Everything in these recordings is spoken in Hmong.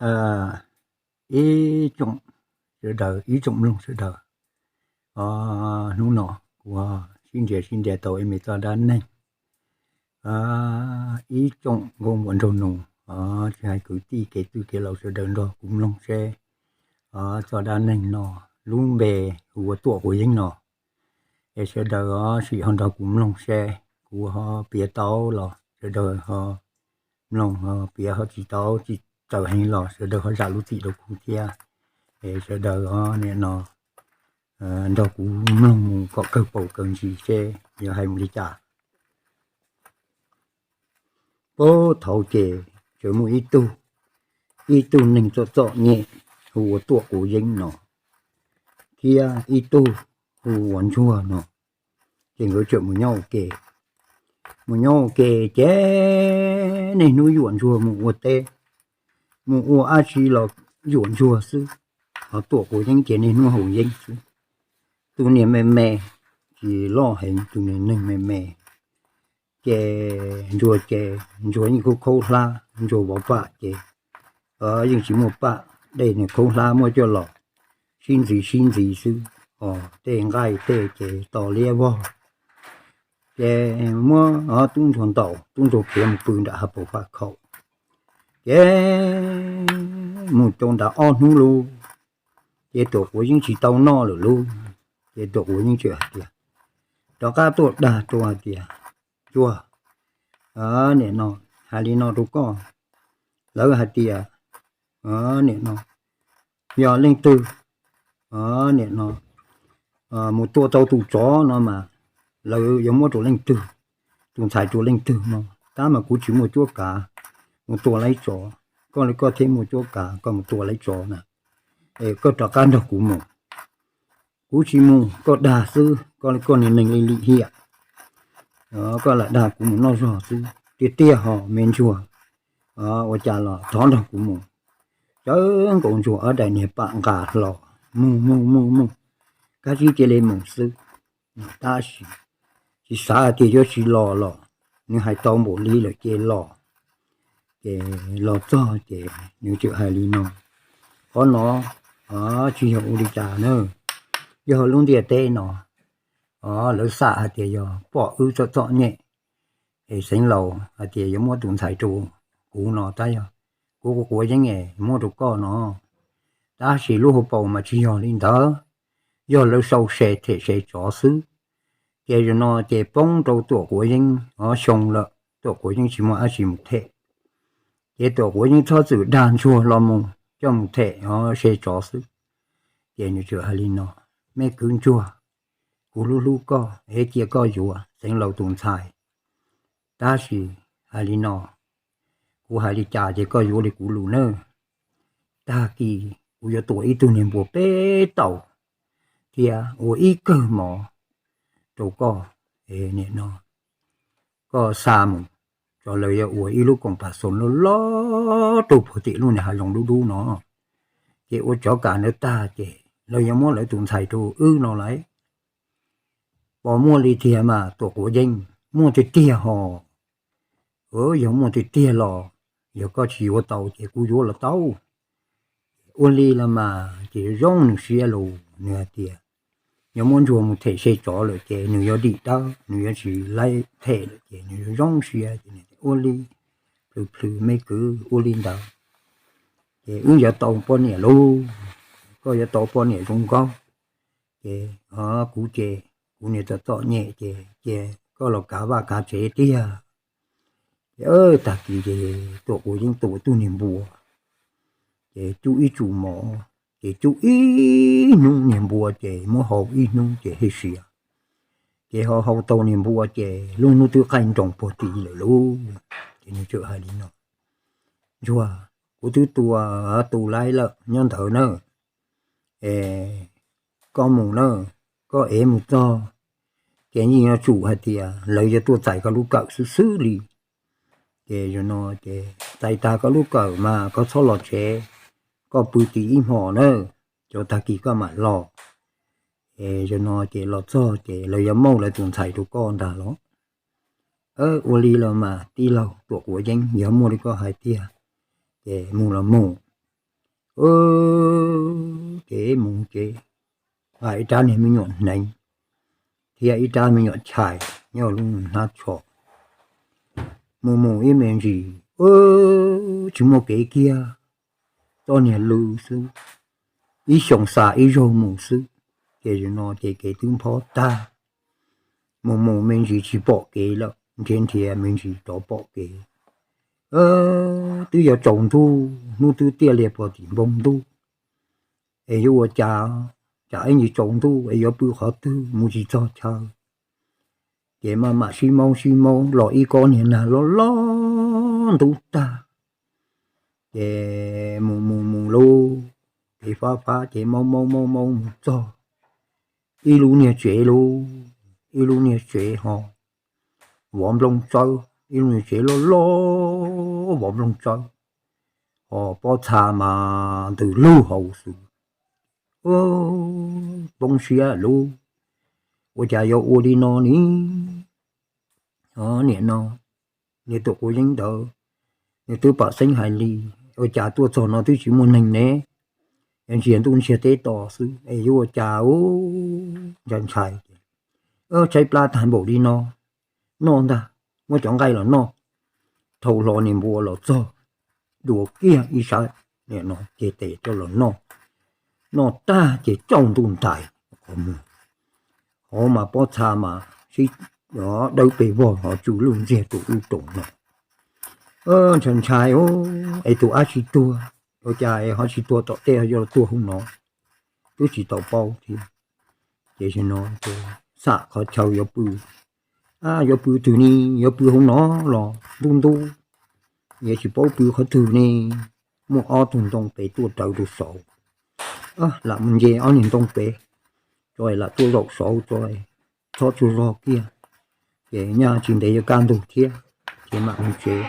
Ib tsoom sawv daws, ib tsoom mloog sawv daws, hnub no kuv sib nrhiav sib nrhiav tau ib me txoj dab neeg, ib tsoom nkauj muam nraug nus, tsis hais kwv tij kev txwj kev laus sawv daws nrog kuv mloog seb txoj dab neeg no lub npe hu ua Tuam Quav Yeeb no. Es sawv daws sim ho nrog kuv mloog seb kuv ho piav tau los sawv daws ho mloog, ho piav ho tsis tau, tsis txawv heev los sawv daws ho zam lub txim rau kuv thiab. Es sawv daws nim no nrog kuv mloog mus kom kawg paus kawg ntsis seb yuav hais mus li cas. Puag thaud ces tseem muaj ib tug, ib tug neeg txom txom nyem hu ua Tuam Quav Yeeb no, thiab ib tug hu ua Ntsuag no. Ces nkawd tseem mus nyob ua ke, mus nyob ua ke ces niaj hnub yuam Ntsuag mus ua teb, mus ua dab tsi los yuam Ntsuag xwb. Ho Tuam Quav Yeeb ces niaj hnub haus yeeb xwb. Tus niag me me, tsis loj heev, tus niag neeg me me, ces Ntsuag ces Ntsuag yeej khaub khaub hlab, Ntsuag vov pam ces yeej tsis muaj pam, dej nws khaub hlab muab coj los sib ntxiv sib ntxiv xwb, tej nqaij tej ces to liab vog. Ces muab tub Ntsuag ntaus, tub Ntsuag khiav mus pw nram hav paus faj khaum. Ces mus rau nram ob hnub lauj, ces Tuam Quav Yeeb tsis tau noj lawm lauj. Ces Tuam Quav Yeeb txawm hais tias, rov qab tuaj dag rau hais tias, Ntsuag, nim no hais li no rau koj, lawv hais tias nim no yog leej twg nim no mus tua tau tus tsov no mas lawv yuav muab rau leej twg, tus ntxhais rau leej twg no. Tab mas kuv tsis muaj cuab kav mus tua laib tsov, koj li koj thiaj muaj cuab kav koj mus tua laib tsov na. Es koj rov qab nrog kuv mus. Kuv tsis mus, koj dag xwb, koj li koj niag neeg li lim hiam, koj lam dag kuv mus noj zog xwb. Tiag tiag ho me Ntsuag, ua cas los thov nrog kuv mus. Sawv nkaus Ntsuag ob daim niag pam nqa hlo, mus mus mus mus, kab tsib cia li mus xwb. Tab sis tsis xav hais tias yuav tsis los los, nws hais tau npaum li lawm ces los. Ces los txog ces nws txawm hais li no, qhov no tsis yog ua li cas na, yog lub ntiaj teb no lawv xam hais tias yog pom wb txom txom nyem, es xeev laus hais tias yuav muab tus ntxhais rau kuv no tab yog kuv, kuv Quav Yeeb es muab rau koj no. Tab sis lub hauv paus mas tsis yog li ntawd, yog lawv sau se them se tsov xwb. Ces zaum no ces poob rau Tuam Quav Yeeb xyoo lawm, Tuam Quav Yeeb tsis muaj dab tsi mus them. Ces Tuam Quav Yeeb txhob txwm dag Ntsuag los mus coj mus them se tsov xwb. Ces nws txawm hais li no, me kwv Ntsuag, kuv hlub hlub koj es cia koj yuav xeev laus tus ntxhais. Tab sis hais li no, kuv hais li cas ces koj yuav li kuv lus nawb. Tag kis kuv yuav tua ib tug niag npua peb taus thiab ua ib kawm mov rau koj. Nim no koj xa mus, tso lawv yuav ua ib lub koom pas xoos loj loj rau puag tim lub niag hav zoov dub dub no. Ces ua tsov kam ntawd tag ces lawv yuav muab lawv tus ntxhais rau wb no lauj. Pom muaj li tiag mas Tuam Quav Yeeb, muaj tiag tiag ho. Yog muaj tiag tiag los, yog koj tsis yuav tau ces kuv yuav los tau. Ua li los mas ces zoo nws siab lus, nws hais tias yog muab Ntsuag mus them se tsov lawm ces nws yuav dim dawb, nws yuav tsis laib them lawm ces nws yuav zoo siab. Ua li, plhws plhws me kwv, ua li ntawd ces wb yuav tau poj niam lauj, koj yuav tau poj niam zoo nkauj. Ces kuv ces kuv niag txom txom nyem ces cia koj los kav vaj kav tsev tiag. Ces tag kis ces Tuam Quav Yeeb tua tug niag npua, ces cub ib tsum mov, ces cub ib hnub niag npua ces muab hau ib hnub ces hej siav. Ces ho hau tau niag npua ces lub hnub twb qaij nroos puag tid lawm lauj. Ces nws txawm hais li no, Ntsuag, kuv twb tua tus laib lawm nyob ntawd na, es koj mus na, koj ev mus txog ces yeej yuav tsum hais tias lawv yuav tuaj txais koj lub kawm xwb xwb li. Ces zaum no ces txais tag koj lub kawm mas koj txhob los tsev, koj pw tid ib hmos na, cov tag kis koj mam los. Es zaum no ces los txog ces lawv yuav muab lawv tus ntxhais rau koj ntag los. Ua li los mas tij laug Tuam Quav Yeeb, yog muaj li koj hais tiag ces mus los mus. Ces mus ces nqa ib rab niag me nyuam hneev thiab ib rab me nyuam chais nyob lub hnab tsho, mus mus ib me ntsis tsis muaj kev kiag, txoj niag lw xwb, ib xyoos xa ib zaug mus xwb. Ces no ces kev twb nphob tag, mus mus me ntsis tsis pom kev lawm, nrhiav nrhiav me ntsis rov pom kev. Twb yuav tsaus ntuj, hnub twb tiaj lias pos tim npoo ntuj, es yuav ua cas, tsam ib ntsis tsaus ntuj es yuav pw qhov twg mus tsis txog chaw. Ces maj mam sib maub sib maub los ib kob niag nag loj loj ntub tag, ces mus mus mus lub, ces fab fab ces maub maub maub maub mus txog ib lub niag tsev lub, ib lub niag tsev ho vov nplooj tsawb, ib lub niag tsev loj loj vov nplooj tsawb, ho pob txha mas ntws lug hauv xwb. Poob siab lub, ua cas yuav ua li no ni? Niam no, niag tus quav yeeb ntawd, nws twb pom xeeb hais li, ua cas tuaj txog no twb tsis muaj neeg ne? Ntsiag ntuj ntsiag teb tos xwb es yuav ua cas u ntshai ntshai. Tshaib plab tag npaum li no, noj ntag, muab cov nqaij los noj. Dhau hlo niag npua los txog, dua kiag ib sab, nim no ceg tes coj los noj. Noj tag ces tsaus ntuj ntais qhov muag, hov mas pob txha mas sib dawb pes vog ho tsw lwj ntxiag rau ub rau no. Ntshai ntshai es tus ab tsis tuag, ua cas es ho tsis tuag tom tej ho yuav tuag hauv no, twb tsis tau paub thiab. Ces no ces xam qhov chaw yuav pw, yuav pw twg ne, yuav pw hauv no los ntub ntub, yuav tsis paub pw qhov twg ne. Muaj ob tug ntoo pem tuaj rawv rau saud, lam mus nce ob niag ntoo pem tso, lam tuaj zaum saud tso, txhob tsaug zog kiag, ces nyaj tsis ntev yuav kaj ntug thiab. Ces mam mus tsev,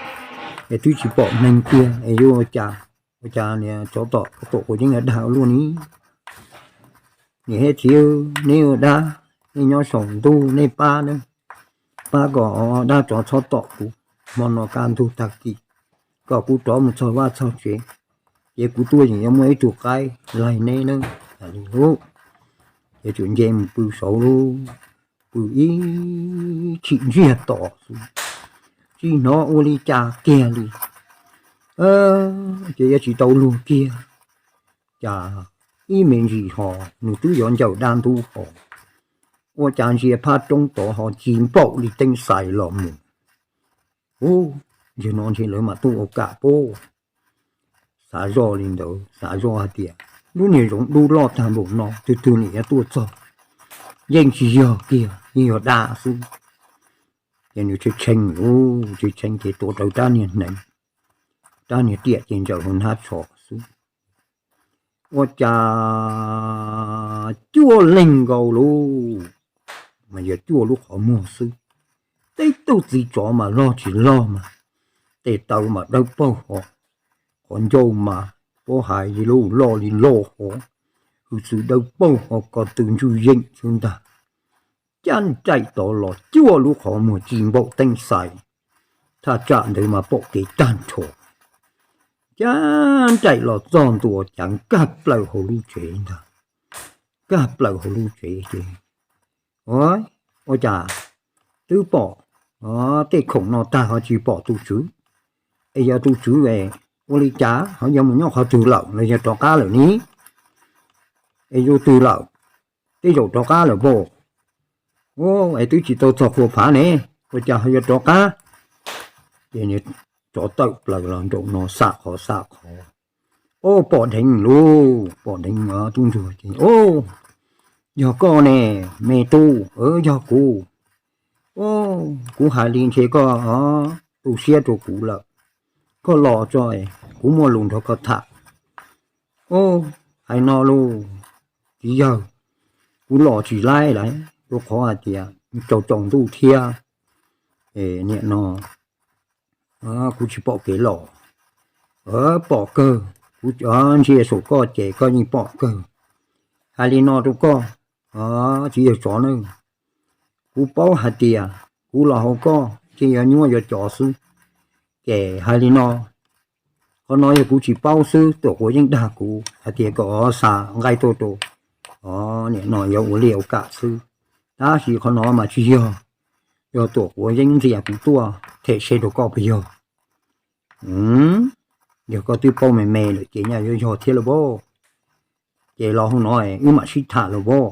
es twb tsis pom neeg kiag es yuav ua cas? Ua cas niag tsov tom tom quav yeeb dag ua luaj ni? Niam thiab txiv, neb ua dab, nej nyob saum ntuj nej pab na, pab kom dab tsov txhob tom kuv. Hmo no kaj ntug tag kis, kom kuv rov mus txog vaj txog tsev, ces kuv tuaj yeej yuav muaj ib tug qaib laig neb na. Ces tsuas nce mus pw saud lub, pw ib chim ntsiag to xwb, tsis hnov ua li cas kiag li. Ces yuav tsis tau luag kiag, cas ib me ntsis ho nws twb yuav ncawm dab ntub ho, ua cas ntsia phab roob tod ho ci npaum li teeb xais los mus. Ub, ntsis no ntshe lawv mam tuaj ua kam pob. Xav zoj li ntawd, xav zoj hais tias lub niag zoov dub loj tag npaum no twg twg nim yuav tuaj txog, yeej tsis yog kiag, yeej yog dab xwb. Ces nws tshee tshee lub, tshee tshee ces tuav rawv rab niag hneev, rab niag riam ces ntsaws hauv hnab tsho xwb. Ua cas cuaj leeg nkaus lub, mas yog cuaj lub qhov muag xwb. Tej tug txiv tsov mas loj tsis loj mas, tes taw mas dawb paug ho, qhov ncauj mas, puab hais li loj li loj ho, hwj txwv dawb paug ho, ko tw ntsuj yeej xwb ntag. Cab nraim tod los cuaj lub qhov muag ci npaum teeb xais, thaj tsam ntawd mas pom kev tag nrho. Cab nraim los txog ntua cas nkag plaws hauv lub tsev ntag. Nkag plaws hauv lub tsev ces, ua cas twb pom tej khoom no tag ho tsis pom tus tswv? Es yog tus tswv es ua li cas ho yog mus nyob qhov twg lawm, los yog rov qab lawm ne? Es yog twg lawm? Tej zaum rov qab lawm pob. Es twb tsis tau txog qhua phav ne, ua cas ho yuav rov qab? Ces tsov tawm plaws los nraum no xam qhov xam qhov. Ob, pom dheev lauj, pom dheev tub ntsuag ces, Ob, yog koj ne, me tub? Yog kuv. Kuv hais li ntshe koj tu siab rau kuv lawm. Koj los tso, kuv muaj lus nrog koj tham. Hais no lauj, txiv yawg, kuv los tsis laib lawm rau qhov hais tias tsaus tsaus ntuj thiab, nim no kuv tsis pom kev los. Pom kawg, kuv ntsia saum koj ces koj yeej pom kawg. Hais li no rau koj, txiv yawg tsov na, kuv paub hais tias kuv los hauv koj ces yuav nyuaj yuav cov xwb. Ces hais li no, Qhov no yog kuv tsis paub xwb, Tuam Quav Yeeb dag kuv hais tias kom xa nqaij tuaj rau, o, nim no yuav ua liaj ua kam xwb, tab sis qhov no mas tsis yog, yog Tuam Quav Yeeb ntxias kuv tuaj them se rau koj puas yog? Yog koj twb paub me me lawm ces nyaj yuav yog thiab lauj. Ces los hauv no wb mam sib tham lauj.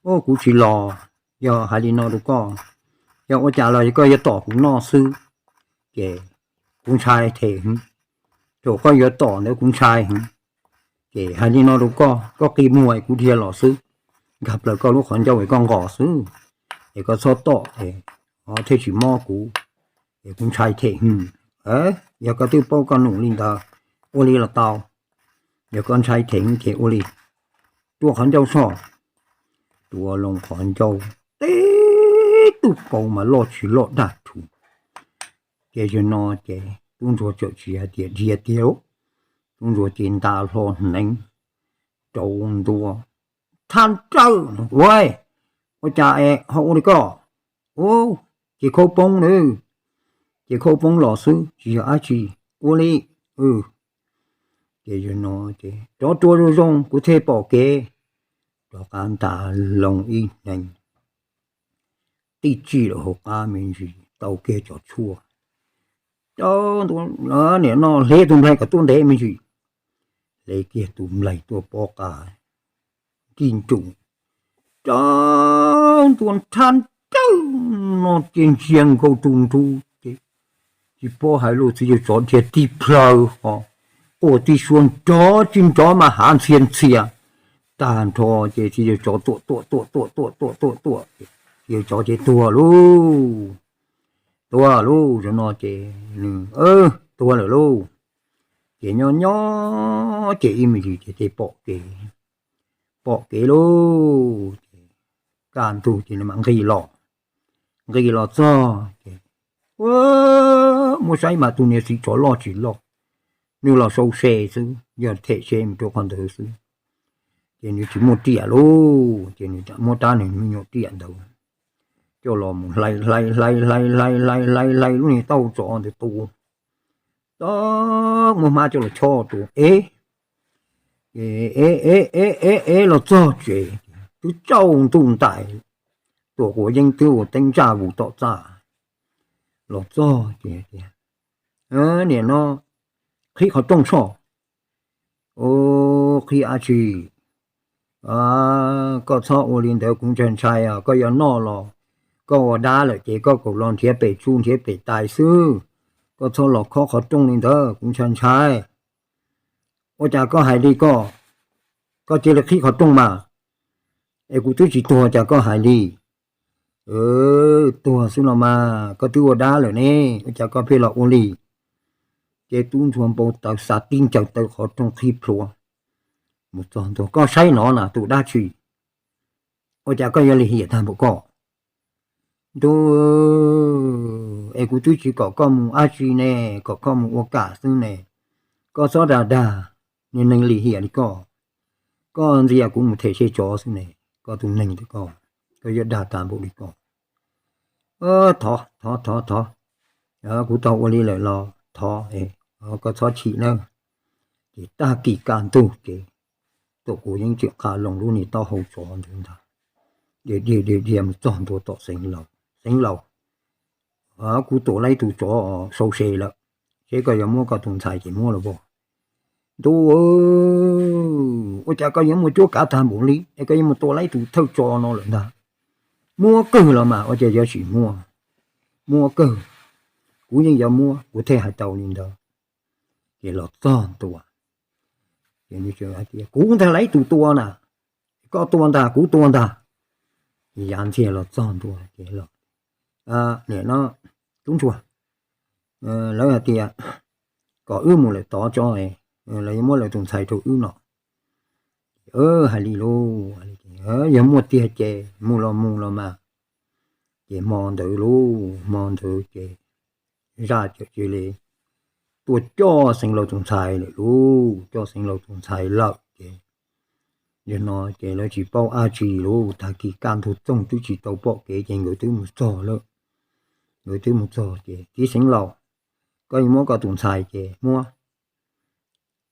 Ua kuv tsis los, yog hais li no rau koj, yog ua cas los koj yuav tom kuv noj xwb, ces kuv ntshai them heev. Thaum koj yuav tom ntawd kuv ntshai heev. Ces hais li no rau koj, koj qi muag es kuv dhia los xwb, nkag plaws koj lub qhov ncauj es koj nqos xwb, es koj txhob tom es thiaj tsis mob kuv, es kuv ntshai them heev. Yog koj twb paub koj num li ntawd, ua li los tau. Yog koj ntshai them heev ces ua li, rua qhov ncauj soj. Rua loo qhov ncauj, teb tug qau mas loj tsis loj daj rhuv. Ces yog no ces tub ntsuag txawm tsis hais tias dhia tiag, tub ntsuag ces nta hlo hneev rau ntua, thab rawj, ua, ua cas es ho ua li koj? Ces khaub poob na, ces khaub poob los xwb tsis yog dab tsi, ua li. Ces yog no ces rov rua zoo zoo kuv thiaj pom kev. Rov qab nta loo ib hneev, tib tsi lawm hauv qab me ntsis tau kiag cov tshuaj, rau ntua, nim no hle tus nplaig kom tuaj ntev me ntsis, hle kiag tus nplaig tuaj pob qa, nkij nrus, rau ntua thab rawj no ces ntsia nkaus tus ntug ces tsis paub hais lus, txiv yawg tsov dhia tib plhaw ho quaj tib suab nrov tsis nrov mas hav ntxhia ntxhia tag nrho. Ces txiv yawg tsov tuam tuam tuam tuam tuam tuam tuam tuam, txiv yawg tsov ces tuag lauj, tuag lauj. Zaum no ces nws tuag lawm lauj. Ces nyob nyob ces ib me ntsis ces thiaj pom kev, pom kev lauj. Ces kaj ntug ces nws mam nqis los, nqis los txog ces muab saib mas tus niag txiv tsov loj tsis loj, nws los sau se xwb, yog them se mus rau qhov ntawd xwb. Ces nws tsis muaj riam lauj, ces nws muab rab nws me nyuam riam ntawd coj los mus hlais hlais hlais hlais hlais hlais hlais hlais lub niag taub hau tsov ntawd tua, tau muab hmab coj los chob rau ev, ev ev ev ev los txog tsev, twb tsaus ntuj ntais, Tuam Quav Yeeb twb ua teeb ntsaj vus tom txaj los txog ces tias, nim no qhib qhov rooj soj. Ua, qhib dab tsi? Koj txhob ua li ntawd, kuv ntshai ntshai os. Koj yuav noj los koj ua dab lawm ces koj kaum los nrhiav pem tsuj nrhiav pem tais xwb. Koj txhob los khob qhov rooj li ntawd, kuv ntshai ntshai. Ua cas koj hais li ko? Koj cia li qhib qhov rooj mas, es kuv twb tsis tuag cas koj hais li. Tuag xwb los mas, koj twb ua dab lawm ne, ua cas koj pheej los ua li? Ces tub ntsuag npau taws xav tib ncaws taw qhov rooj qhib plhuav mus txog ntua. Koj saib no na, tus dab tsi? Ua cas koj yuav lim hiam tag npaum ko? Ntuj, es kuv twb tsis kom koj mus dab tsi ne, kom koj mus ua kam xwb ne, koj txhob dag dag, niag neeg lim hiam li koj. Koj ntxias kuv mus them se tsov xwb ne, koj tus neeg tiag koj, koj yuav dag tag npaum li ko. Thov, thov, thov, thov, kuv tau ua li lawm los thov, koj txhob chim nawb. Ces tag kis kaj ntug ces Tuam Quav Yeeb tseem qha loo lub niag taub hau tsov ntawd ntag, dhia dhia dhia mus txog ntua tom Xeev Laus. Xeev Laus, kuv tua tau ib tug tsov sau se lawm, seb koj yuav muab koj tus ntxhais ces muab los as. Ntuj, ua cas koj yuav muaj cuab kav tag npaum li es koj yuav mus tua tau ib tug thawj tsov no lawm ntag? Muab kawg los mas, ua cas yuav tsis muab? Muab kawg, kuv yeej yuav muab, kuv thiaj hais tau li ntawd. Ces los txog ntua, ces nws hais tias, kuv ntag, tau ib tug tua na, koj tua ntag, kuv tua ntag. Ces yav ntxiag los txog ntua ces los, nim no, tub ntsuag, lawv hais tias kom wb mus lawm tod tso, lawv yuav muab lawv tus ntxhais rau wb no. Hais li lauj, yog muaj tiag ces mus los mus los mas. Ces hmo ntawd lauj, hmo ntawd ces zaj txawm cia li tuaj coj Xeev Laus tus ntxhais lawm lauj, coj Xeev Laus tus ntxhais lawm ces, yog no ces lawv tsis paub dab tsi lauj, tag kis kaj ntug txoog twb tsis tau pom kev ces nkawd twb mus txog lawm. Nkawd twb mus txog ces, txiv Xeev Laus, koj yuav muab koj tus ntxhais ces muab.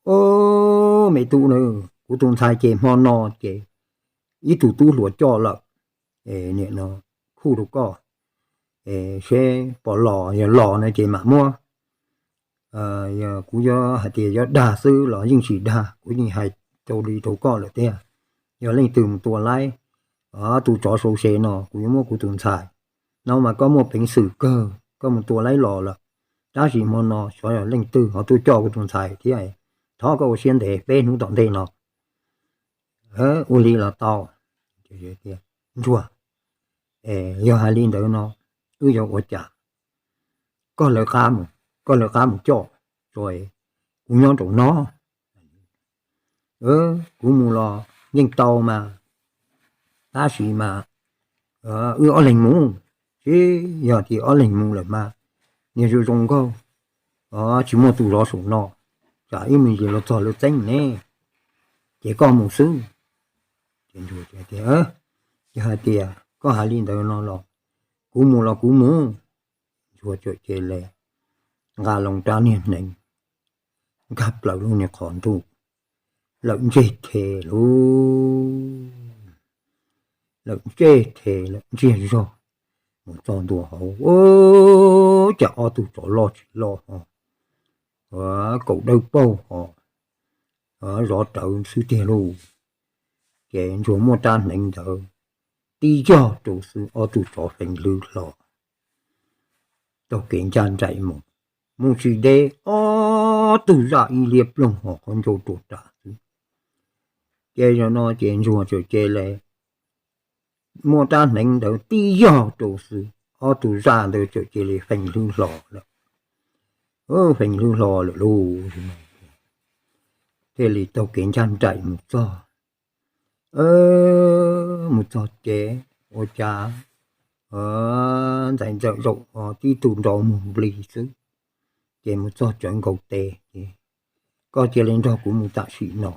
Ob, me tub na, kuv tus ntxhais ces hmo no ces ib tug tub hluas coj lawm, nim no khuj rau koj, seb puas los, yog los no ces mam muab. Kuv yuav hais tias yuav dag xwb los yeej tsis dag, kuv yeej hais rau li rau koj lawm tiag. Yog leej twg mus tua laib tus tsov sau se no, kuv yuav muab kuv tus ntxhais. No mas koj muaj peev xwm kawg, koj mus tua laib los lawm, tab sis hmo no xyov yog leej twg ho tuaj coj kuv tus ntxhais thiab, thov koj ua siab ntev peb hnub tom ntej no. Ua li los tau. Ntsuag, yog hais li ntawd no, wb yuav ua cas? Koj lawv qab mus, koj lawv qab mus coj, kuv nyob rau no. Kuv mus los yeej tau mas, tab sis mas wb ob leeg mus, tsis yog tias ob leeg mus lawm mas niag zoo zoo nkauj, tsis muaj tus zov saum no, tsam ib me ntsis los txog lawv txeeb ne, ces koj mus xwb. Yog hais tias koj hais li ntawd no los kuv mus los kuv mus. Ntsuag txawm cia li nqa loo rab niag hneev, nkag plaws lub niag qhov ntuj, lawm ntseg the lauj, lawm ntseg the lawm ntsiag zog mus txog ntua hauv. Cas ob tug tsov loj tsis loj ho, kaum dawb paug ho, zov rawv xwb tiag lauj. Ces Ntsuag muab rab hneev ntawd tib yog rau xwb, ob tug tsov feem hlwb hlo, taug kev ncaj nraim mus, mus tsis deb ob tug zaj ib liab ploog ho qhov ncauj rua ras xwb. Ces zaum no ces Ntsuag txawm cia li muab rab hneev ntawd tib yog rau xwb, ob tug zaj ntawd txawm cia li feem hlwb hlo lawm. Feem hlwb hlo lawm lauj, thiaj li taug kev ncaj nraim mus txog. Mus txog ces ua cas ntxais ntxawm zaum tib tug nrov muag nplig xwb, ces mus txog tsawv nkaus tes ces, koj cia li nrog kuv mus tam sim no.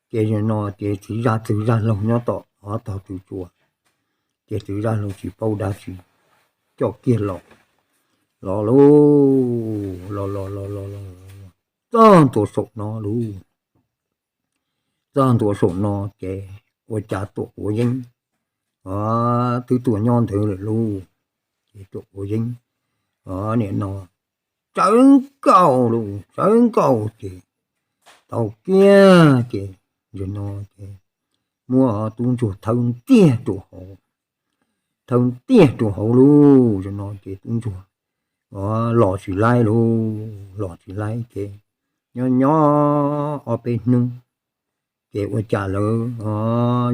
Ces zaum no ces txiv zaj txwg zaj laug nyob tom tog tw tsua, ces txiv zaj laug tsis paub dab tsi, coj kiag los, los lauj, los los los los los txog ntua saum no lauj. Txog ntua saum no ces ua cas Tuam Quav Yeeb twb tuaj nyob ntawd lawm lauj. Ces Tuam Quav Yeeb nim no tsawv nkaus lauj, tsawv nkaus ces tau kiag ces zaum no ces muab tub ntsuag thawb ntiag rau hauv, thawb ntiag rau hauv lauj. Zaum no ces tub ntsuag los tsis laib lauj, los tsis laib ces nyob nyob ob peb hnub ces ua cas lawv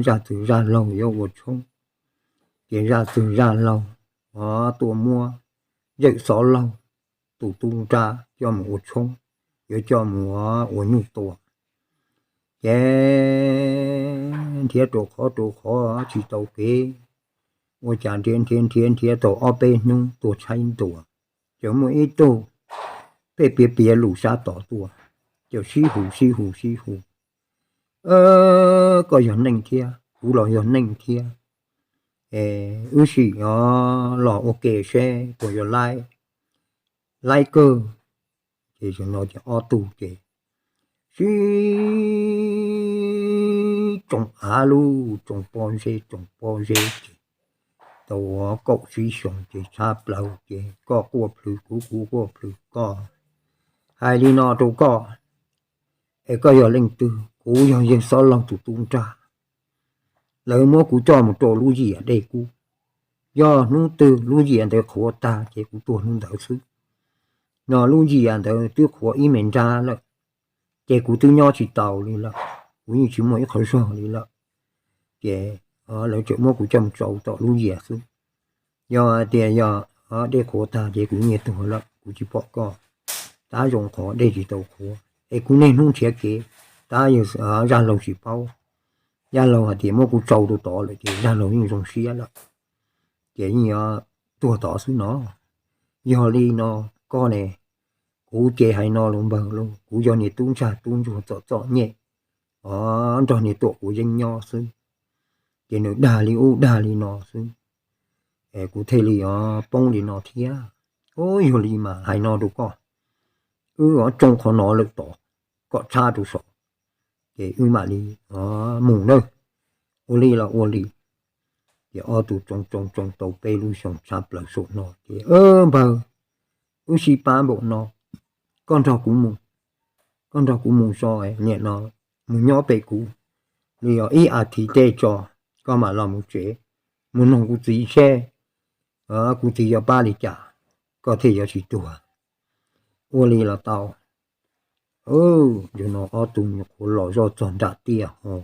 zaj txwg zaj laug yuav ua tshoob, ces zaj txwg zaj laug tuaj muab Yawm Xob Laug tus tub nrab coj mus ua tshoob, yuav coj mus ua nyuj tua. Ces nrhiav rau qhov rau qhov tsis tau kev, ua cas nrhiav nrhiav nrhiav nrhiav tau ob peb hnub tuaj tshaib ntua, ces muaj ib tug pheej piav piav lus sab tod tuaj, ces sib hu sib hu sib hu, koj yog neeg thiab, kuv los yog neeg thiab, wb sim los ua ke seb puas yuav laib, laib kawg. Ces zaum no ces ob tug ces sib tsoo av lauj, tsoo pob zeb tsoo pob zeb ces tau kaum tsib xyoos ces tshab plaws ces koj quaj plhws kuv, kuv quaj plhws koj. Hais li no rau koj, es koj yog leej twg? Kuv yog Yawg Xob Laug tus tub nrab. Lawv muab kuv coj mus rau lub yiam dej kub. Yog hnub twg lub yiam ntawd qhuav tag ces kuv tuag hnub ntawd xwb. No lub yiam ntawd twb qhuav ib me nrab lawm, ces kuv twb nyob tsis taus li lawm, kuv yeej tsis muaj ib qho zog li lawm. Ces lawv tseem muab kuv coj mus tsau tom lub yiam xwb. Yog hais tias yog dej qhuav tag ces kuv nyiag tuag lawm, kuv tsis pom koj. Tab zoo qhov dej tsis tau qhuav es kuv niaj hnub nrhiav kev, tab zaj laug tsis paub. Zaj laug hais tias muab kuv tsau rau tod lawm ces zaj laug yeej zoo siab lawm, ces yeej yuav tuag tod xwb no. Yog li no koj ne, kuv ces hais no los npawg lauj, kuv yog niag tub ntsag tub ntsuag txom txom nyem, o, nrog niag Tuam Quav Yeeb nyob xwb, ces nws dag li ub dag li no xwb, es kuv thiaj li o poob li no thiab. Yog li mas hais no rau koj, wb o tsoo qhov no lawm tod, kom tshab rau saum, ces wb mam li mus nawb. Ua li los ua li. Ces ob tug tsoo tsoo tsoo tau peb lub xyoos tshaj plaws saum no ces, Npawg, wb sib pab npaum no, koj nrog kuv mus, koj nrog kuv mus so, nim no mus nyob pem kuv li ib as thiv tej tso, koj mam los mus tsev, mus noog kuv txiv seb kuv txiv yuav pab li cas, koj thiaj yuav tsis tuag. Ua li los tau. Zaum no ob tug nyuam qhuav los zoj txog nram tiaj ho,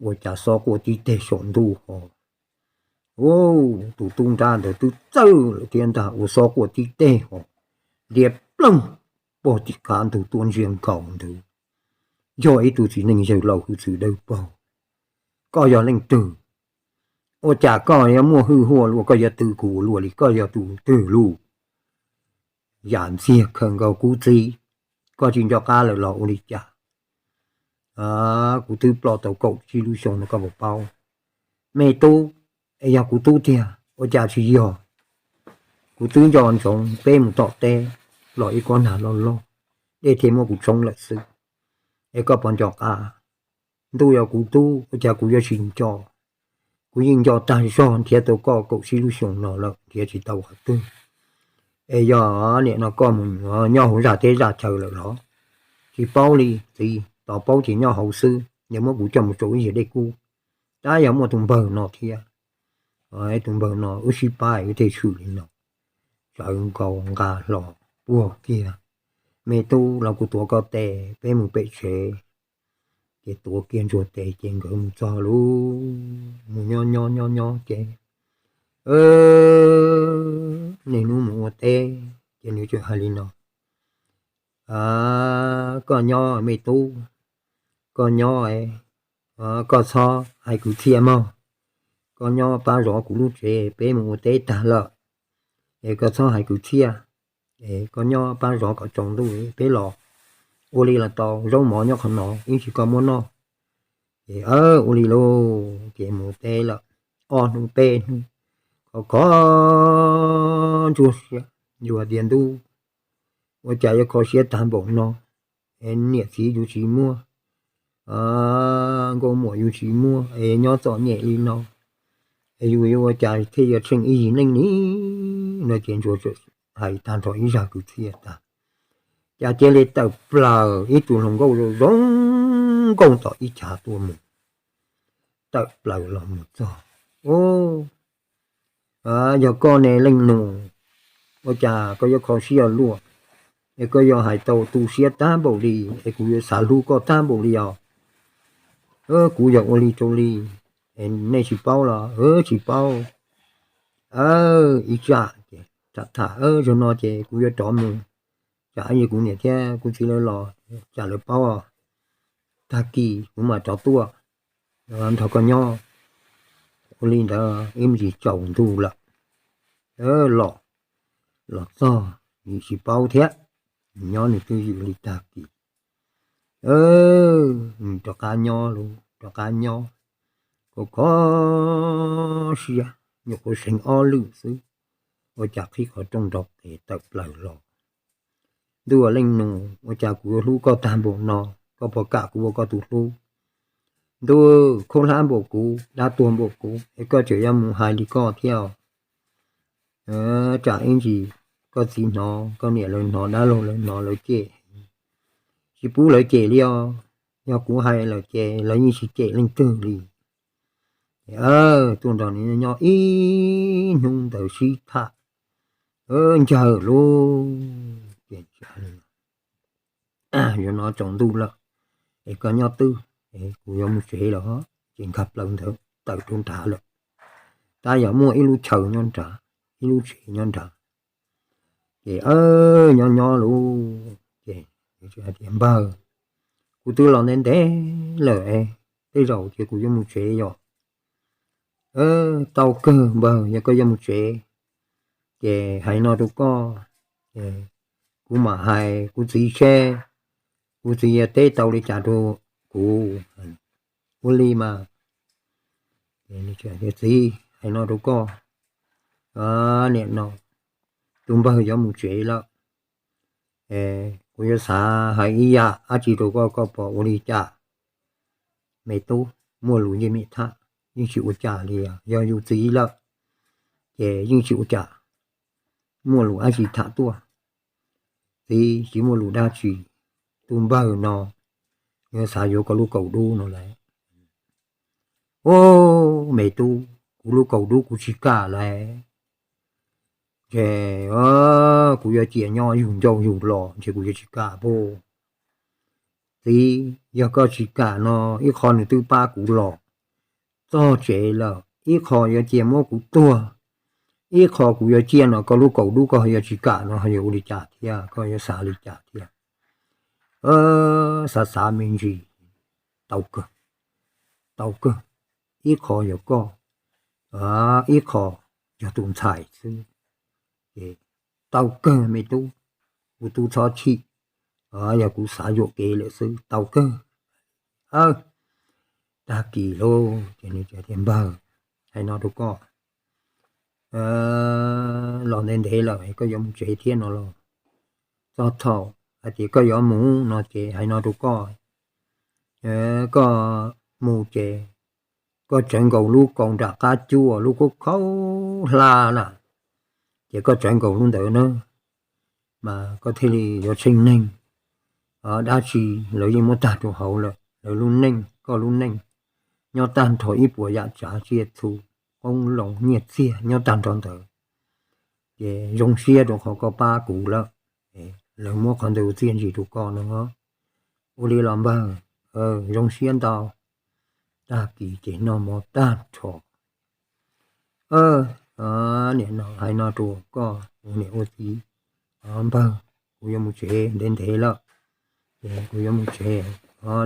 ua cas xob quaj tib teg saum ntuj ho. Tus tub nrab ntawd twb txawj lawm thiab ntag, ua xob quaj tib teg ho, ntiav ploog pog tim qab ntug tuaj ntsia nkaus ntawd, yog ib tug txiv neej yawg laus hwj txwv dawb paug. Koj yog leej twg? Ua cas koj yuav muaj hwj huaj luaj, koj yuav tw kuv ua luaj li, koj yog tus twg lauj? Yam ntxiag khaws nkaus, Kuv txiv, koj tsis nco qab lawm los ua li cas? Kuv twb ploj tau kaum tsib lub xyoo no koj puas paub? Me tub, es yog kuv tub tiag, ua cas tsis yog? Kuv twb nco ntsoov peb mus tom teb, los ib kob nag loj loj, dej thiaj muab kuv tshoob lawm xwb. Es koj puas nco qab? Ntuj, yog kuv tub ua cas kuv yuav tsis nco? Kuv yeej nco tag zog, nrhiav tau koj kaum tsib lub xyoo no lawm nrhiav tsis tau qhov twg. Es yog nim no koj mus nyob hauv zaj teb zaj chaw lawm los? Tsis paub li txiv, tos paub ces nyob hauv xwb, yog muab kuv coj mus rau ib yam dej kub. Tab yog muaj tus npawg no thiab, tus npawg no wb sib pab wb thiaj tshwm li no. Sawv nkaus nqa hlo puag kiag, Me tub, los kuv tuav koj tes peb mus pem tsev. Ces tuav kiag ntsuag tes ces nkawd mus txog lawm, mus nyob nyob nyob nyob ces niaj hnub mus ua teb ces nws tseem hais li no, Koj nyob me tub, koj nyob, koj txhob hais kwv txhiaj mog. Koj nyob pab zov kuv lub tsev, peb mus ua teb tag lawm es koj txhob hais kwv txhiaj. Koj nyob pab zov kom tsaus ntuj peb los. Ua li los tau, zaub mov nyob qhov no, ib tsam koj muab noj. Ces ua li lauj, ces mus teb lawm. Ob hnub peb hnub, khov kho ntsuag siab, ntsuag tias, Ntuj, ua cas yuav kho siab tag npaum no? Niam txiv yus tsis muaj, nkauj muam yus tsis muaj, es nyob txom nyem li no, es yus yuav ua cas thiaj yuav tsheej ib yim neej ni? No ces ntsuag hais tag nrho ib zaj kwv txhiaj tag, cas cia li tawm plaws ib tug hluas nkauj zoo zoo nkauj tom ib chav tuaj mus. Tawm plaws los mus txog, Yog koj ne leej nus, ua cas koj yuav kho siab luaj, es koj yuav hais tau tu siab tag npaum li, es kuv yuav xav hlub koj tag npaum li os? Kuv yog ua li rau li, nej tsis paub los? Tsis paub. Ib tsam ces tham tham, Zaum no ces kuv yuav rov mus, tsam ib ntsis kuv niam thiab kuv txiv lawv los, tsam lawv paub, tag kis kuv mam rov tuaj nrog koj nyob. Ua li ntawd ib ntsis tsaus ntuj lawm, los, los txog nws tsis paub thiab, nws nyob nws twj ywm li tag kis. Nws rov qab nyob lauj, rov qab nyob, kho kho siab, nyuam qhuav seev ob lwm xwb, ua cas qhib qhov rooj nrov qes tawm plaws los. Ntuj, leej nus, ua cas kuv yuav hlub koj tag npaum no, koj puas kam kuv ua koj tus hlub? Ntuj, khaub hlab npaum kuv, dab tuag npaum kuv, es koj tseem yuav mus hais li koj thiab os? Tsam ib ntsis koj txiv hnov, koj niam lawv hnov, dab laug lawv hnov lawv cem, tsis pub lawv cem li os. Yog kuv hais lawm ces lawv yeej tsis cem leej twg li. Tuaj nrog nws nyob ib hnub ntawd sib tham ncaws lauj. Ces, Zaum no tsaus ntuj lawm, es koj nyob twj, kuv yuav mus tsev lawm. Ces nkag plaws ntawd tawm rau nrad lawm. Tab yog muaj ib lub chaw nyob nrad, ib lub tsev nyob nrad. Ces nyob nyob lauj, ces tias, Npawg, kuv twb los ntev ntev lawm, tej zaum ces kuv yuav mus tsev yom. Tau kawg npawg, yog koj yuav mus tsev, ces hais no rau koj, kuv mam hais kuv txiv seb kuv txiv yuav teb tau li cas rau kuv. Ua li mas, txiv, hais no rau koj, nim no tus npawg yuav mus tsev lawm, kuv Kuv yuav xav hais ib yam dab tsi rau koj, koj puas ua li cas? Me tub, muaj lus yeej meem tham, yeej tsis ua cas li. Yog yus txiv lawm ces yeej tsis ua cas, muaj lus dab tsi tham tuaj. Txiv, tsis muaj lus dab tsi, tus npawg no yuav xav yuav koj lub kaus dub no lauj. Au, me tub, kuv lub kaus dub kuv tsis kam lauj. Ces kuv yuav cia nyob yug ncauj yug lo, ces kuv yuav tsis kam pub. Txiv, yog koj tsis kam no, ib qho nws twb pab kuv los txog tsev lawm, ib qho yuav cia muab kuv tuag, ib qho kuv yuav ciaj no, koj lub kaus dub koj yuav tsis kam no, ho yuav ua li cas thiab, koj yuav xav li cas thiab? Xav xav me ntsis, tau kawg, tau kawg, ib qho yog koj, ib qho yog tus ntxhais xwb. Ces tau kawg me tub, kuv tub txhob chim, yog kuv xav yuam kev lawm xwb, tau kawg. Tag kis lauj, ces nws tias, npawg, hais no rau koj, los ntev ntev lawm, koj yuav mus tsev thiab no los? Txog thaum hais tias koj yuav mus no ces hais no rau koj, koj mus ces koj tsawv nkaus lub kaus nram qab cub lub khaub khaub hlab na, ces koj tsawv nkaus lub ntawd na, mas koj thiaj li yuav tsheej neeg. Dab tsi lawv yeej muab tag rau hauv lawm, lawv lub neej, koj lub neej, nyob tag nrho ib puas yam tsav tsiaj txhu, qoob loo nyiaj txiag nyob tag nrho ntawd. Ces zoo siab rau qhov koj pab kuv lawm, lawv muab qhov ntawd ua txiaj ntsig rau koj no. Ua li los npawg, zoo siab ntau. Tag kis ces noj mov tag nrho, nim no hais no rau koj ua niam ua txiv, npawg, kuv yuav mus tsev ntev ntev lawm, ces kuv yuav mus tsev,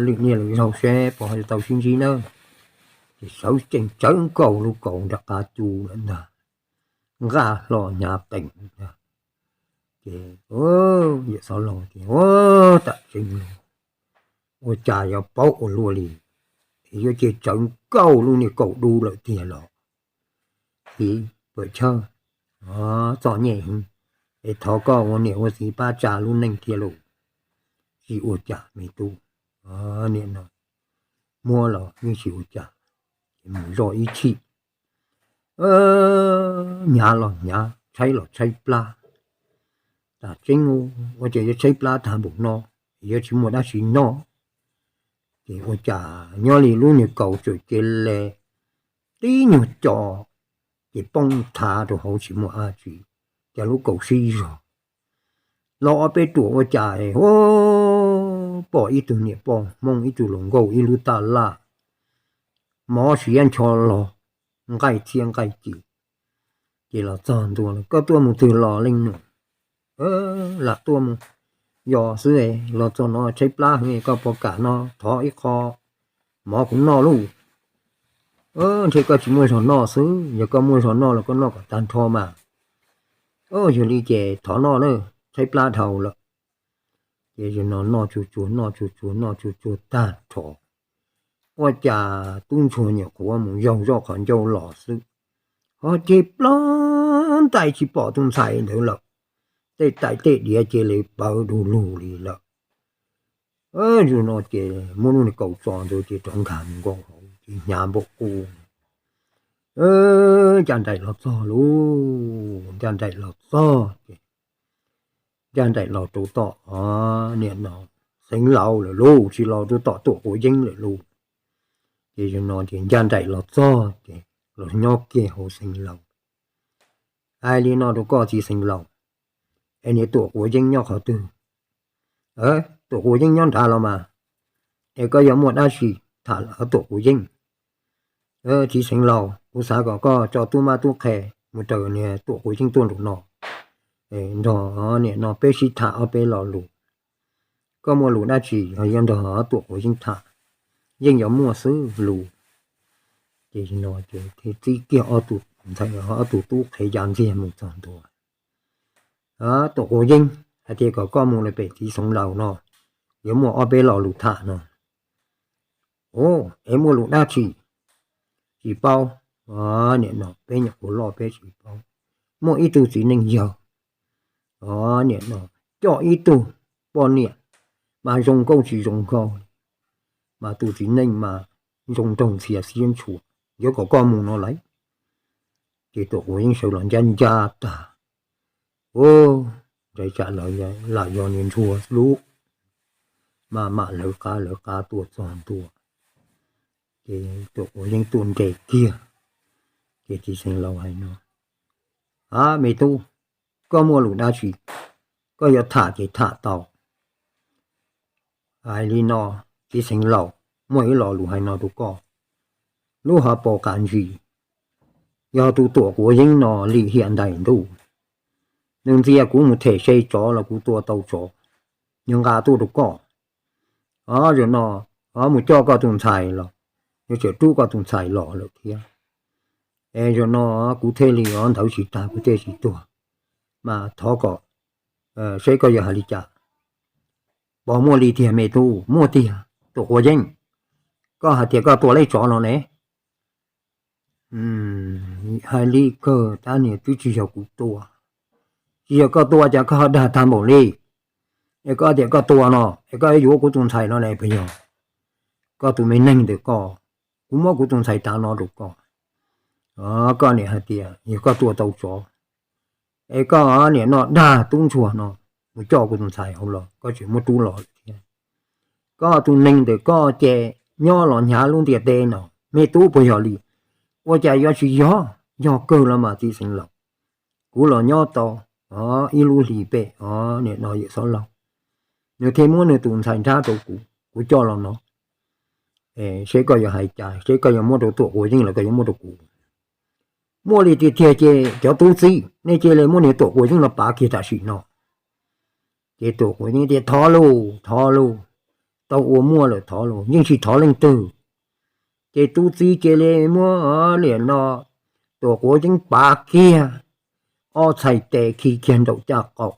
lwm niaj lwm zaug seb puas ho yuav tau sib ntsib nawb. Ces sawv tsees tsawv nkaus lub kaus nram qab cub lawm ntag, nqa hlo hnyav qees ntag. Ces Yawm Xob Laug tias, ua tam tseeb, ua cas yuav paub ua luaj li, yuav cia tsawv nkaus lub niag kaus dub lawm tiag los? Txiv Pawg Chawj, txom nyem heev, es thov koj ua niam ua txiv pab tsa lub neej thiab lauj. Tsis ua cas me tub, nim no muab los yeej tsis ua cas, ces mus zoj ib chim, hnyav los hnyav, tshaib los tshaib plab. Tam tseeb ua cas yuav tshaib plab tag npaum no, yuav tsis muaj dab tsi noj. Ces ua cas nyob li lub niag kaus txawm cia li tib nyuag co, ces poob thav rau hauv tsis muaj dab tsi, cas lub kaus sib zog. Los ob peb ruam ua cas hu, pom ib tug niam poj Hmoob ib tug hluas nkauj ib lub taj laj, mov siav ncho los, nqaij txhiab nqaij ci. Ces los txog ntua, koj tuaj mus twg los leej nus? Lam tuaj mus yos xwb, los txog no tshaib plab heev, koj puas kam no thov ib qho mov kuv noj lauj? Ntshe koj tsis muaj zog noj xwb, yog koj muaj zog noj los koj noj kom tag nrho mas. Yog li ces thov noj na, tshaib plab dhau lawm. Ces zaum no noj tsuag tsuag noj tsuag tsuag noj tsuag tsuag tag nrho, ua cas tub ntsuag nyuam qhuav mus yaug zoj qhov ncauj los xwb, ho ces ploj ntais tsis pom tus ntxhais ntawd lawm. Tej tais tej diav cia li pawv du lug li lawm. Zaum no ces muab lub niag kaus tso ntawd ces rov nkag mus nkaus hauv ces hnyav npaum qub. Ncaj nraim los txog lauj, ncaj nraim los txog ces ncaj nraim los rau tom, nim no, Xeev Laus lawm lauj, tsis los rau tom Tuam Quav Yeeb lawm lauj. Ces zaum no ces ncaj nraim los txog ces los nyob kiag hauv Xeev Laus. Hais li no rau koj txiv Xeev Laus, es niag Tuam Quav Yeeb nyob qhov twg? Tuam Quav Yeeb nyob nrad los mas, es koj yuav muaj dab tsi tham lawm Tuam Quav Yeeb? Txiv Xeev Laus, kuv xav kom koj tso tub mab tub qhe mus raws niag Tuam Quav Yeeb tuaj nraum no, nrog nim no peb sib tham ob peb lo lus. Koj muaj lus dab tsi ho yuav nrog Tuam Quav Yeeb tham, yeej yuav muaj xwb lus. Ces no ces thiaj txib kiag ob tug ntxhais, ob tug tub qhev ya ntxiag mus txog ntua. Tuam Quav Yeeb, hais tias kom koj mus lawm pem txiv Xeev Laus no, yuav muaj ob peb lo lus tham no. Ua, es muaj lus dab tsi? Tsis paub. Nim no peb nyuam qhuav loj peb tsis paub. Muaj ib tug txiv neej yawg, nim no coj ib tug poj niam mas zoo nkauj tsis zoo nkauj, mas tus txiv neej mas zoo nraug ntxhias xiab ntshua, yuav kom koj mus no lauj. Ces Tuam Quav Yeeb sawv los ncab ncab tag, ua ntshai tsam lam yog niag ntsuag lub, mas mam lawv qab lawv qab tuaj txog ntua. Ces Tuam Quav Yeeb tuaj nres kiag, ces txiv xeev laus hais no, A me tub, koj muaj lus dab tsi, koj yuav tham ces tham tau. Hais li no, txiv xeev laus, muaj ib lo lus hais no rau koj. Lub hauv paus qas ntsis, yog tus Tuam Quav Yeeb no lim hiam ntais ntuj, nws ntxias kuv mus them se tsov los kuv tua tau tsov, nws nqa tuaj rau koj. O, zaum no, o, mus coj koj tus ntxhais los, nws tseem rub koj tus ntxhais los lawm thiab. Es zaum no kuv thiaj li o ntawd tsis tag kuv thiaj tsis tuag, mas thov kom seb koj yuav hais li cas. Pog, muaj li tiag me tub? Muaj tiag Tuam Quav Yeeb. Koj hais tias koj tua lawv tsov no ne? Hais li kawg tab niag twb tsis yog kuv tua. Tsis yog koj tua ces koj ho dag tag npaum li. Es koj tias koj tua no es koj yuav kuv tus ntxhais no ne puas yog? Koj tus me neeg ntawm koj, kuv muab kuv tus ntxhais tav no rau koj, koj niam hais tias yog koj tua tau tsov, es koj niam no dag tub ntsuag no mus coj kuv tus ntxhais hauv los koj tseem muab rub los lawm thiab. Koj tus neeg ntawm koj ces nyob los hnyav lub ntiaj teb no, me tub, puas yog li? Ua cas yuav tsis yog? Yog kawg los mas txiv xeev laus. Kuv los nyob tau ib lub hlis pem o niam no yawm Xob Laug, nws thiaj muab nws tus ntxhais nrab rau kuv, kuv coj los no. Seb koj yuav hais cas, seb koj yuav muab rau Tuam Quav Yeeb los koj yuav muab rau kuv? Muaj li tiag tiag ces cov tub txib, nej cia li muab niag Tuam Quav Yeeb no pav kiag tam sim no. Ces Tuam Quav Yeeb tias thov lauj, thov lauj, tau ua muaj lawm thov lauj, yeej tsis thov leej twg. Ces tub txib cia li muab niam no Tuam Quav Yeeb pav kiag ob txhais tes khi kiag nraum caj qaum,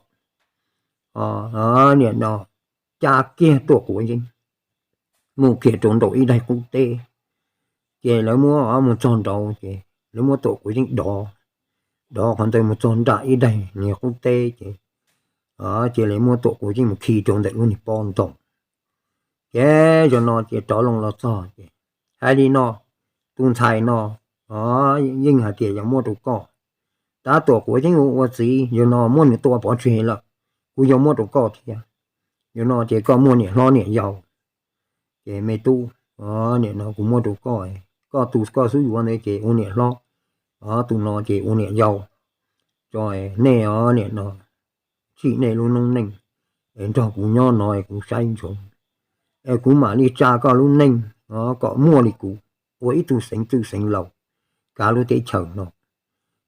niam no cab kiag Tuam Quav Yeeb mus khiav rau nraum ib daig qub teb. Ces lawv muab mus txog nraud ces lawv muab Tuam Quav Yeeb dov, dov qhov ntawd mus txog nram ib daig niag qub teb ces, ces lawv muab Tuam Quav Yeeb mus khi rau ntawm lub niag pob ntoo. Ces zaum no ces rov loo los txog ces hais li no, tus ntxhais no yeej hais tias yog muab rau koj, tab Tuam Quav Yeeb ua ua txiv, zaum no muab nws tua pov tseg lawm, kuv yuav muab rau koj thiab. Zaum no ces koj muaj niam hlob niam yau. Ces me tub, niam no kuv muab rau koj, koj tus koj xub yuav ntawd ces ua niam hlob, tus no ces ua niam yau. Tso nej o niam no tsim nej lub noob neej es nrog kuv nyob no es kuv saib ntsoov, es kuv mam li tsa koj lub neej kom muaj li kuv, ua ib tug xeev txwj xeev laus kav lub teb chaws no.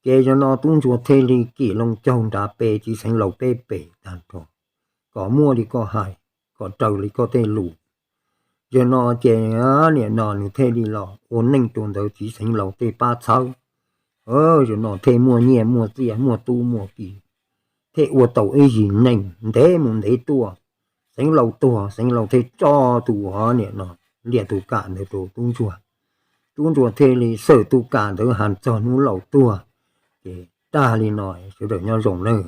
Ces zaum no tub ntsuag thiaj li kim loo caug nrad pe txiv xeev laus peb pem tag nrho, kom muaj li koj hais, kom raws li koj tej lus. Zaum no ces niam no nws thiaj li los ua neej rau ntawd txiv xeev laus tej pab txhawb. Zaum no thiaj muaj nyiaj muaj txiaj muaj tub muaj ki, thiaj ua tau ib yim neej ntev mus ntev tuaj. Xeev laus tuag, xeev laus thiaj tso tus niam no liam tus kam ntawd rau tub ntsuag. Tub ntsuag thiaj li xawm tus kam ntawd has txog hnub laus tuag. Ces tag li no, sawv daws nyob zoo nawb.